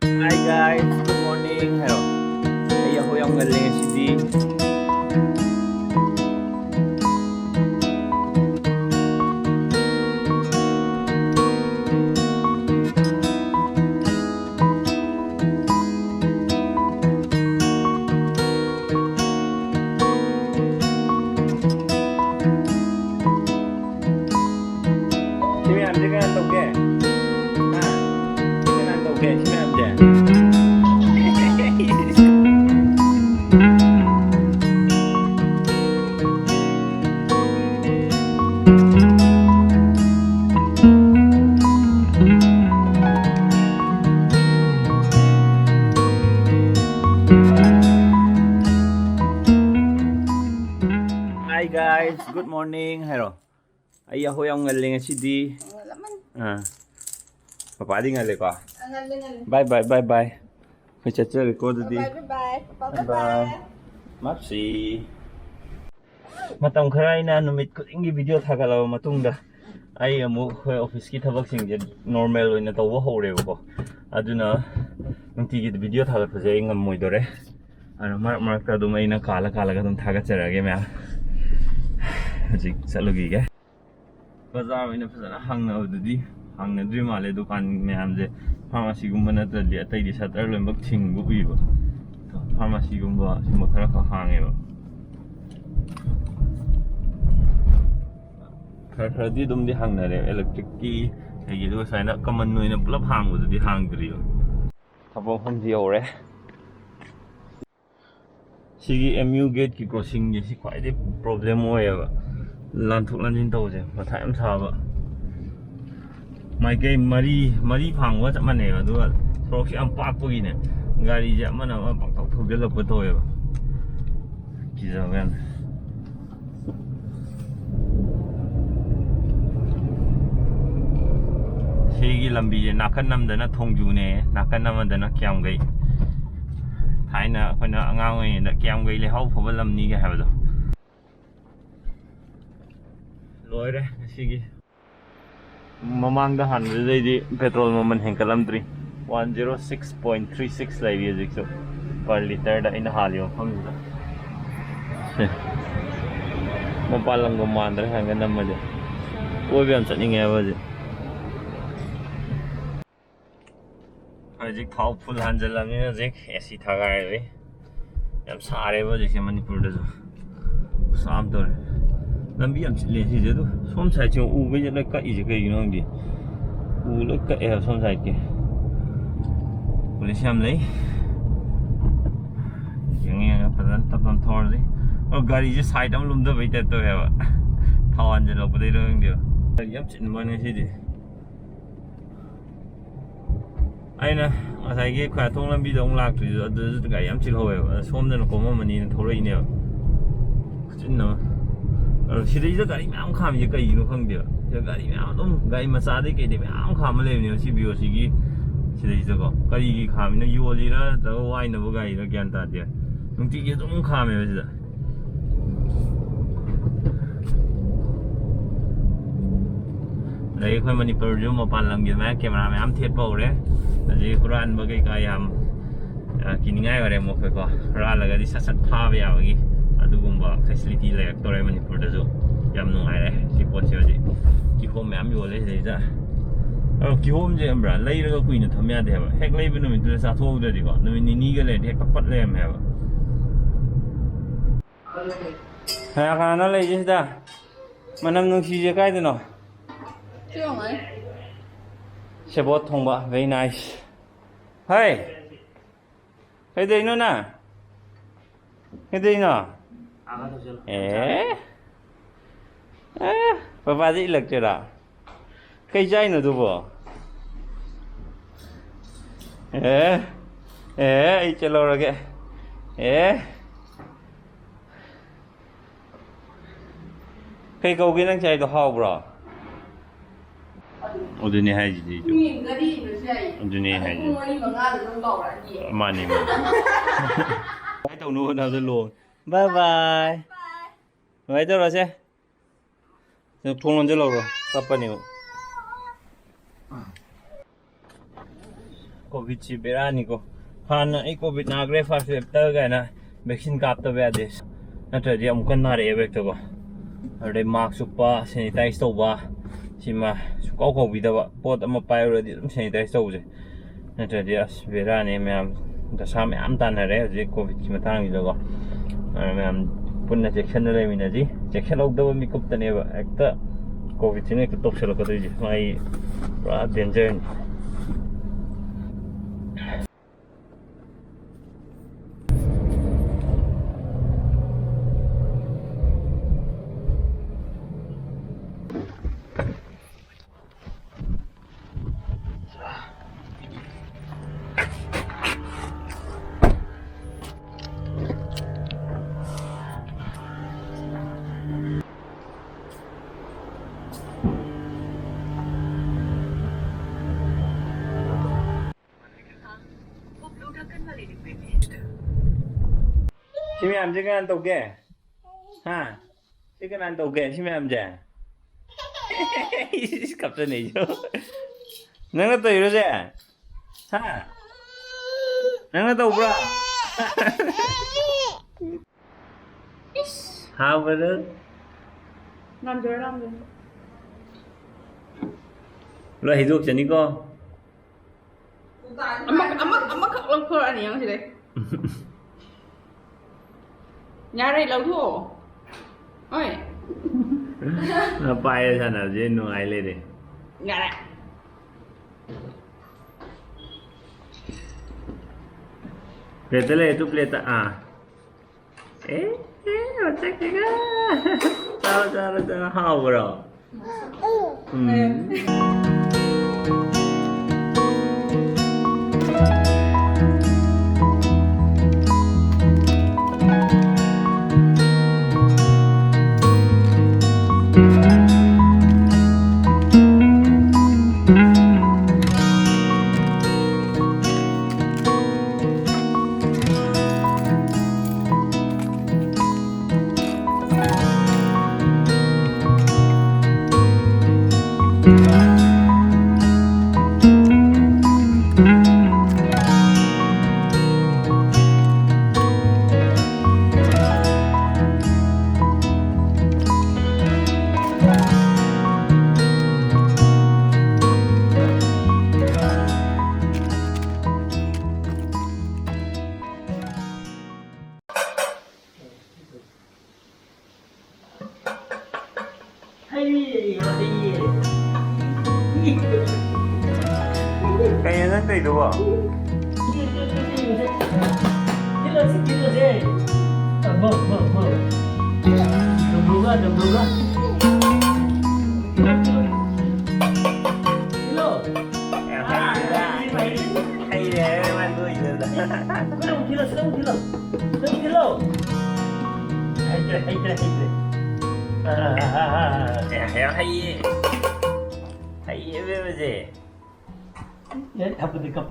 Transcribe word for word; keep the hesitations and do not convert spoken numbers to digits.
Hi guys, good morning ꯍꯥꯏꯔꯣ꯫ ꯑꯩ ꯌꯥꯍꯧ ꯌꯥꯝ ꯉꯜꯂꯦ ꯉꯁꯤꯗꯤ꯫ ꯁꯤ ꯃꯌꯥꯝꯁꯦ ꯀꯅꯥ ꯇꯧꯒꯦ? ꯍꯥ? ꯁꯤ ꯀꯅꯥ ꯇꯧꯒꯦ? ꯁꯤ ꯃꯌꯥꯝꯁꯦ? Hi guys, good morning ꯍꯥꯏꯔꯣ꯫ ꯑꯩ ꯌꯥꯍꯧ ꯌꯥꯝ ꯉꯜꯂꯦ ꯉꯁꯤꯗꯤ꯫ ꯉꯜꯂꯝꯃꯅꯤ꯫ ꯑꯥ꯫ ꯄꯄꯥꯗꯤ ꯉꯜꯂꯦꯀꯣ꯫ ꯑ, ꯉꯜꯂꯦ, ꯉꯜꯂꯦ꯫ Bye bye, bye bye꯫ ꯑꯩꯈꯣꯏ ꯆꯠꯆꯔꯦꯀꯣ ꯑꯗꯨꯗꯤ꯫ Bye bye, bye bye꯫ Papa, bye bye bye꯫ Bye꯫ ꯃꯥꯞꯁꯤ꯫ ꯃꯇꯝ ꯈꯔ ꯑꯩꯅ ꯅꯨꯃꯤꯠ ꯈꯨꯗꯤꯡꯒꯤ video ꯊꯥꯒꯠꯂꯕ ꯃꯇꯨꯡꯗ ꯑꯩ ꯑꯃꯨꯛ ꯑꯩꯈꯣꯏ office ꯀꯤ ꯊꯕꯛꯁꯤꯡꯁꯦ normal ꯑꯣꯏꯅ ꯇꯧꯕ ꯍꯧꯔꯦꯕꯀꯣ꯫ ꯑꯗꯨꯅ ꯅꯨꯡꯇꯤꯒꯤ video ꯊꯥꯒꯠꯄꯁꯦ ꯑꯩ ꯉꯝꯃꯣꯏꯗꯣꯔꯦ꯫ ꯑꯗꯨꯅ ꯃꯔꯛ ꯃꯔꯛꯇ ꯑꯗꯨꯝ ꯑꯩꯅ ꯀꯥꯜꯂ ꯀꯥꯜꯂꯒ ꯑꯗꯨꯝ ꯊꯥꯒꯠꯆꯔꯛꯑꯒꯦ ꯃꯌꯥꯝ꯫ ꯍꯧꯖꯤꯛ ꯆꯠꯂꯨꯈꯤꯒꯦ꯫ ꯕꯖꯥꯔ ꯑꯣꯏꯅ ꯐꯖꯅ ꯍꯥꯡꯅꯕꯗꯨꯗꯤ ꯍꯥꯡꯅꯗ꯭ꯔꯤ ꯃꯥꯜꯂꯦ꯫ ꯗꯨꯀꯥꯟ ꯃꯌꯥꯝꯁꯦ pharmacy ꯒꯨꯝꯕ ꯅꯠꯇ꯭ꯔꯗꯤ ꯑꯇꯩꯗꯤ shutter ꯂꯣꯏꯅꯃꯛ ꯊꯤꯡꯕ ꯎꯏꯕ꯫ Pharmacy ꯒꯨꯝꯕ ꯁꯨꯝꯕ ꯈꯔ ꯈꯛ ꯍꯥꯡꯉꯦꯕ꯫ ꯈꯔ ꯈꯔꯗꯤ ꯑꯗꯨꯝꯗꯤ ꯍꯥꯡꯅꯔꯦ electric ꯀꯤ ꯀꯩꯒꯤ, ꯑꯗꯨꯒ ꯁꯨꯃꯥꯏꯅ common ꯑꯣꯏꯅ ꯄꯨꯂꯞ ꯍꯥꯡꯕꯗꯨꯗꯤ ꯍꯥꯡꯗ꯭ꯔꯤꯕ꯫ ꯊꯕꯛ ꯃꯐꯝꯁꯤ ꯌꯧꯔꯦ꯫ ꯁꯤꯒꯤ M U gate ꯀꯤ crossing ꯁꯦ ꯁꯤ ꯈ꯭ꯋꯥꯏꯗꯒꯤ problem ꯑꯣꯏꯌꯦꯕ꯫ ꯂꯥꯟꯊꯣꯛ ꯂꯥꯟꯁꯤꯟ ꯇꯧꯕꯁꯦ ꯃꯊꯥ ꯌꯥꯝ ꯁꯥꯕ꯫ ꯃꯥꯏꯀꯩ ꯃꯔꯤ, ꯃꯔꯤ ꯐꯥꯡꯕꯒ ꯆꯞ ꯃꯥꯟꯅꯩꯕ꯫ ꯑꯗꯨꯒ ꯁꯣꯔꯣꯛꯁꯦ ꯌꯥꯝ ꯄꯥꯛꯄꯒꯤꯅꯦ, ꯒꯥꯔꯤꯁꯦ ꯑꯃꯅ ꯑꯃ ꯄꯪꯊꯧ ꯊꯧꯖꯤꯜꯂꯛꯄ ꯇꯧꯋꯦꯕ꯫ ꯀꯤꯖꯕ ꯌꯥꯝꯅ꯫ ꯁꯤꯒꯤ ꯂꯝꯕꯤꯁꯦ ꯅꯥꯀꯟ ꯑꯃꯗꯅ ꯊꯣꯡꯖꯨꯅꯦ, ꯅꯥꯀꯟ ꯑꯃꯗꯅ ꯀꯤꯌꯥꯝꯒꯩ꯫ ꯊꯥꯏꯅ ꯑꯩꯈꯣꯏꯅ ꯑꯉꯥꯡ ꯑꯣꯏꯔꯤꯉꯩꯗ ꯀꯤꯌꯥꯝꯒꯩ ꯂꯩꯍꯥꯎ ꯐꯕ ꯂꯝꯅꯤꯒ ꯍꯥꯏꯕꯗꯣ꯫ ꯂꯣꯏꯔꯦ ꯉꯁꯤꯒꯤ꯫ ꯃꯃꯥꯡꯗ ꯍꯥꯟꯕꯗꯨꯗꯩꯗꯤ petrol ꯃꯃꯜ ꯍꯦꯟꯀꯠꯂꯝꯗ꯭ꯔꯤ꯫ One zero six point three six ꯂꯩꯔꯤ ꯍꯧꯖꯤꯛꯁꯨ, per liter ꯗ ꯑꯩꯅ ꯍꯥꯜꯂꯤꯕ ꯃꯐꯝꯁꯤꯗ꯫ ꯃꯄꯥꯟ ꯂꯝꯒ ꯃꯥꯟꯗ꯭ꯔꯦ ꯍꯥꯏꯒ ꯅꯝꯃꯗꯤ꯫ ꯀꯣꯏꯕ ꯌꯥꯝ ꯆꯠꯅꯤꯡꯉꯦ ꯍꯥꯏꯕ ꯍꯧꯖꯤꯛ꯫ ꯍꯧꯖꯤꯛ ꯊꯥꯎ full ꯍꯥꯟꯖꯜꯂꯕꯅꯤꯅ ꯍꯧꯖꯤꯛ AC ꯊꯥꯒꯥꯏꯔꯤ꯫ ꯌꯥꯝ ꯁꯥꯔꯦꯕ ꯍꯧꯖꯤꯛꯁꯦ ꯃꯅꯤꯄꯨꯔꯗꯁꯨ꯫ ꯈꯨꯁꯥ ꯑꯃ ꯇꯧꯔꯦ꯫ ꯂꯝꯕꯤ ꯌꯥꯝ ꯆꯤꯜꯂꯦ ꯁꯤꯁꯦ꯫ ꯑꯗꯨ ꯁꯣꯝ side ꯁꯦ ꯎꯈꯩꯁꯦ ꯂꯣꯏ ꯀꯛꯏꯁꯦ ꯀꯩꯒꯤꯅꯣ ꯈꯪꯗꯦ꯫ ꯎ ꯂꯣꯏ ꯀꯛꯑꯦ ꯍꯥꯏꯕ ꯁꯣꯝ side ꯀꯤ꯫ Police ꯌꯥꯝ ꯂꯩ꯫ ꯌꯦꯡꯉ ꯌꯦꯡꯉ ꯐꯖꯅ ꯇꯞ ꯇꯞꯅ ꯊꯧꯔꯁꯤ꯫ ꯑꯣ, ꯒꯥꯔꯤꯁꯦ side ꯑꯃ ꯂꯨꯝꯗꯕꯩ type ꯇꯧꯋꯦꯕ꯫ ꯊꯥꯎ ꯍꯥꯟꯖꯤꯜꯂꯛꯄꯗꯩꯔ ꯈꯪꯗꯦꯕ꯫ ꯒꯥꯔꯤ ꯌꯥꯝ ꯆꯤꯟꯕꯅꯦ ꯁꯤꯗꯤ꯫ ꯑꯩꯅ ꯉꯁꯥꯏꯒꯤ ꯈꯨꯌꯥꯊꯣꯡ ꯂꯝꯕꯤꯗ ꯑꯃꯨꯛ ꯂꯥꯛꯇ꯭ꯔꯤꯗꯣ ꯑꯗꯨꯗꯁꯨ ꯒꯥꯔꯤ ꯌꯥꯝ ꯆꯤꯜꯍꯧꯋꯦꯕ꯫ ꯑꯗ ꯁꯣꯝꯗꯅ ꯀꯣꯝꯃꯝꯃꯅꯤꯅ ꯊꯣꯛꯂꯛꯏꯅꯦꯕ꯫ ꯈꯨꯆꯤꯟ ꯑꯃ꯫ ꯑꯗꯣ ꯁꯤꯗꯩꯁꯤꯗ ꯒꯥꯔꯤ ꯃꯌꯥꯝ ꯈꯥꯝꯃꯤꯁꯦ ꯀꯩꯒꯤꯅꯣ ꯈꯪꯗꯦꯕ꯫ ꯁꯤꯗ ꯒꯥꯔꯤ ꯃꯌꯥꯝ ꯑꯗꯨꯝ, ꯒꯥꯔꯤ ꯃꯆꯥꯗꯩ ꯀꯩꯗꯩ ꯃꯌꯥꯝ ꯈꯥꯝꯃ ꯂꯩꯕꯅꯦꯕ ꯁꯤ BOC ꯒꯤ ꯁꯤꯗꯩꯁꯤꯗꯀꯣ꯫ ꯀꯔꯤꯒꯤ ꯈꯥꯝꯃꯤꯅꯣ? ꯌꯣꯜꯂꯤꯔꯥ ꯅꯠꯇ꯭ꯔꯒ ꯋꯥꯏꯅꯕ ꯒꯥꯔꯤꯔꯥ ꯒ꯭ꯌꯥꯟ ꯇꯥꯗꯦ꯫ ꯅꯨꯡꯇꯤꯒꯤ ꯑꯗꯨꯝ ꯈꯥꯝꯃꯦꯕ ꯁꯤꯗ꯫ ꯑꯗꯩ ꯑꯩꯈꯣꯏ ꯃꯅꯤꯄꯨꯔꯁꯨ ꯃꯄꯥꯟ ꯂꯝꯒꯤ ꯑꯗꯨꯃꯥꯏꯅ camera ꯃꯌꯥꯝ ꯊꯦꯠꯄ ꯍꯧꯔꯦ꯫ ꯑꯗꯩ ꯍꯨꯔꯥꯟꯕ ꯀꯩꯀꯥ ꯌꯥꯝ, ꯑ, ꯀꯤꯅꯤꯡꯉꯥꯏ ꯑꯣꯏꯔꯦ ꯑꯃꯨꯛ ꯑꯩꯈꯣꯏꯀꯣ꯫ ꯍꯨꯔꯥꯜꯂꯒꯗꯤ ꯁꯠ ꯁꯠ ꯐꯥꯕ ꯌꯥꯕꯒꯤ ꯑꯗꯨꯒꯨꯝꯕ facility ꯂꯩꯔꯛꯇꯧꯔꯦ ꯃꯅꯤꯄꯨꯔꯗꯁꯨ꯫ ꯌꯥꯝ ꯅꯨꯡꯉꯥꯏꯔꯦ ꯁꯤ ꯄꯣꯠꯁꯦ ꯍꯧꯖꯤꯛ꯫ ꯀꯤꯍꯣꯝ ꯃꯌꯥꯝ ꯌꯣꯜꯂꯦ ꯁꯤꯗꯩꯗ꯫ ꯑꯗꯣ ꯀꯤꯍꯣꯝꯁꯦ ꯈꯪꯕ꯭ꯔꯥ, ꯂꯩꯔꯒ ꯀꯨꯏꯅ ꯊꯝ ꯌꯥꯗꯦ ꯍꯥꯏꯕ꯫ ꯍꯦꯛ ꯂꯩꯕ ꯅꯨꯃꯤꯠꯇꯨꯗ ꯆꯥꯊꯣꯛꯍꯧꯗ꯭ꯔꯗꯤꯀꯣ, ꯅꯨꯃꯤꯠ ꯅꯤꯅꯤꯒ ꯂꯩꯔꯗꯤ ꯍꯦꯛꯇ ꯄꯠ ꯂꯩꯔꯝꯃꯦ ꯍꯥꯏꯕ꯫ ꯀꯅꯥ ꯀꯅꯥꯅꯣ ꯂꯩꯁꯦ ꯁꯤꯗ? ꯃꯅꯝ ꯅꯨꯡꯁꯤꯁꯦ ꯀꯥꯏꯗꯅꯣ? ꯁꯤ ꯑꯣꯏꯔꯝꯒꯅꯤ꯫ ꯁꯦꯕꯣꯠ ꯊꯣꯡꯕ, very nice꯫ ꯍꯩ! ꯀꯩꯗꯧꯔꯤꯅꯣ ꯅꯪ? ꯀꯩꯗꯧꯔꯤꯅꯣ? ꯑꯦ? ꯑꯦ? ꯄꯄꯥꯗꯤ ꯏꯜꯂꯛꯇꯣꯏꯔꯥ? ꯀꯩ ꯆꯥꯏꯅꯣ ꯑꯗꯨꯕꯣ? ꯑꯦ? ꯑꯦ, ꯑꯩ ꯆꯠꯂꯧꯔꯒꯦ꯫ ꯑꯦ? ꯀꯩ ꯀꯧꯒꯦ ꯅꯪ ꯆꯥꯏꯗꯣ, ꯍꯥꯎꯕ꯭ꯔꯣ? ꯑꯗꯨꯅꯦ ꯍꯥꯏꯁꯤꯗꯤ ꯑꯩꯁꯨ꯫ ꯃꯤ ꯒꯥꯔꯤ ꯏꯟꯗ꯭ꯔꯁꯨ ꯌꯥꯏꯌꯦ꯫ ꯑꯗꯨꯅꯦ ꯑꯗꯨ ꯍꯥꯏꯁꯦ꯫ ꯄꯨꯡ ꯃꯔꯤ ꯃꯉꯥꯗ ꯑꯗꯨꯝ ꯀꯧꯔꯛꯑꯅꯤ꯫ ꯃꯥꯅꯤ, ꯃꯥꯅꯤ꯫ ꯀꯃꯥꯏꯅ ꯇꯧꯅꯕ ꯍꯣꯠꯅꯕꯗ ꯂꯣ꯫ Bye bye꯫ Bye꯫ ꯀꯃꯥꯏꯅ ꯇꯧꯔꯁꯦ? ꯊꯣꯡ ꯂꯣꯟꯁꯤꯜꯍꯧꯔꯣ, ꯀꯞꯄꯅꯦꯕ꯫ ꯀꯣꯚꯤꯗꯁꯤ ꯕꯦꯔꯥꯅꯤꯀꯣ꯫ ꯍꯥꯟꯅ ꯑꯩ ꯀꯣꯚꯤꯗ ꯅꯥꯈ꯭ꯔꯦ, ꯐꯥꯔꯁ ꯋꯦꯞꯇ ꯀꯥꯏꯅ ꯚꯦꯛꯁꯤꯟ ꯀꯥꯞꯇꯕ ꯌꯥꯗꯦ, ꯅꯠꯇ꯭ꯔꯗꯤ ꯑꯃꯨꯛꯀ ꯅꯥꯔꯛꯑꯦꯕ ꯍꯦꯛꯇꯀꯣ꯫ ꯑꯗꯨꯗꯩ ꯃꯥꯛꯁ ꯎꯞꯄ, ꯁꯦꯅꯤꯇꯥꯏꯁ ꯇꯧꯕ, ꯁꯤꯃ ꯁꯨꯡꯀꯥꯎ ꯀꯥꯎꯕꯤꯗꯕ꯫ ꯄꯣꯠ ꯑꯃ ꯄꯥꯏꯔꯨꯔꯗꯤ ꯑꯗꯨꯝ ꯁꯦꯅꯤꯇꯥꯏꯁ ꯇꯧꯕꯁꯦ, ꯅꯠꯇ꯭ꯔꯗꯤ ꯑꯁ ꯕꯦꯔꯥꯅꯤ ꯃꯌꯥꯝ꯫ ꯗꯁꯥ ꯃꯌꯥꯝ ꯇꯥꯟꯅꯔꯦ ꯍꯧꯖꯤꯛ ꯀꯣꯚꯤꯗꯀꯤ ꯃꯇꯥꯡꯁꯤꯗꯀꯣ꯫ ꯑꯗꯨꯅ ꯃꯌꯥꯝ ꯄꯨꯟꯅ ꯆꯦꯛꯁꯤꯟꯅ ꯂꯩꯃꯤꯟꯅꯁꯤ꯫ ꯆꯦꯛꯁꯤꯜꯍꯧꯗꯕ ꯃꯤꯀꯨꯞꯇꯅꯦꯕ ꯍꯦꯛꯇ ꯀꯣꯚꯤꯗꯁꯤꯅ ꯍꯦꯛꯇ ꯇꯧꯁꯜꯂꯛꯀꯗꯣꯏꯁꯦ꯫ ꯃꯥꯒꯤ ꯄꯨꯔꯥ ꯗꯦꯟꯖꯔꯅꯤ꯫ ꯁꯤ ꯃꯌꯥꯝꯁꯦ ꯀꯅꯥꯅ ꯇꯧꯒꯦ? ꯍꯥ? ꯁꯤ ꯀꯅꯥꯅ ꯇꯧꯒꯦ, ꯁꯤ ꯃꯌꯥꯝꯁꯦ? ꯏꯁ, ꯀꯞꯆꯅꯩꯁꯨ꯫ ꯅꯪꯅ ꯇꯧꯔꯤꯔꯣ ꯁꯦ? ꯍꯥ? ꯅꯪꯅ ꯇꯧꯕ꯭ꯔꯣ? ꯏꯁ꯫ ꯍꯥꯎꯕꯗꯣ? ꯉꯝꯖꯔꯣꯏ, ꯉꯝꯖꯔꯣꯏ꯫ ꯂꯣꯏ ꯍꯩꯗꯣꯛꯆꯅꯤꯀꯣ꯫ ꯑꯃ-, ꯑꯃ-, ꯑꯃꯈꯛ ꯂꯧꯊꯣꯔꯛꯑꯅꯤ ꯌꯦꯡꯉꯣ ꯁꯤꯗꯩ꯫ ꯌꯥꯔꯦ, ꯂꯧꯊꯣꯛꯑꯣ꯫ ꯍꯣꯏ꯫ ꯄꯥꯏꯔ ꯁꯥꯟꯅꯕꯁꯦ ꯅꯨꯡꯉꯥꯏ ꯂꯩꯔꯦ꯫ ꯌꯥꯔꯦ꯫ ꯄ꯭ꯂꯦꯠꯇ ꯂꯩꯔꯦ, ꯇꯨ ꯄ꯭ꯂꯦꯠꯇ꯫ ꯑꯥ꯫ ꯑꯦ, ꯑꯦ, ꯃꯆꯦ ꯀꯩꯒ꯫ ꯆꯥꯔꯣ, ꯆꯥꯔꯣ, ꯆꯥꯔꯣ꯫ ꯍꯥꯎꯕ꯭ꯔꯣ? ꯎꯝ꯫ ꯀꯩꯗꯧꯕ? ꯊꯤꯜꯂꯁꯤ, ꯊꯤꯜꯂꯁꯦ꯫ ꯃꯧ, ꯃꯧ, ꯃꯧ꯫ ꯗꯝꯕ꯭ꯔꯨꯒ, ꯗꯝꯕ꯭ꯔꯨꯒ꯫ ꯊꯤꯜꯂꯣ꯫ ꯍꯩꯔꯦ, ꯍꯩꯔꯦ, ꯃꯥ ꯂꯣꯏꯔꯦꯗ꯫ ꯈꯨꯠ ꯑꯃꯨꯛ ꯊꯤꯜꯂꯣ, ꯈꯨꯠ ꯑꯃꯨꯛ ꯊꯤꯜꯂꯣ꯫ ꯈꯨꯠ ꯑꯃꯨꯛ ꯊꯤꯜꯂꯣ꯫ ꯍꯩꯇ꯭ꯔꯦ, ꯍꯩꯇ꯭ꯔꯦ, ꯍꯩꯇ꯭ꯔꯦ꯫ ꯑꯦ, ꯌꯥꯝ ꯍꯩꯌꯦ꯫ ꯍꯩꯌꯦ, ꯑꯕꯦꯝꯃꯁꯦ꯫ ꯑꯦ, ꯊꯕꯛꯇꯤ ꯀꯞ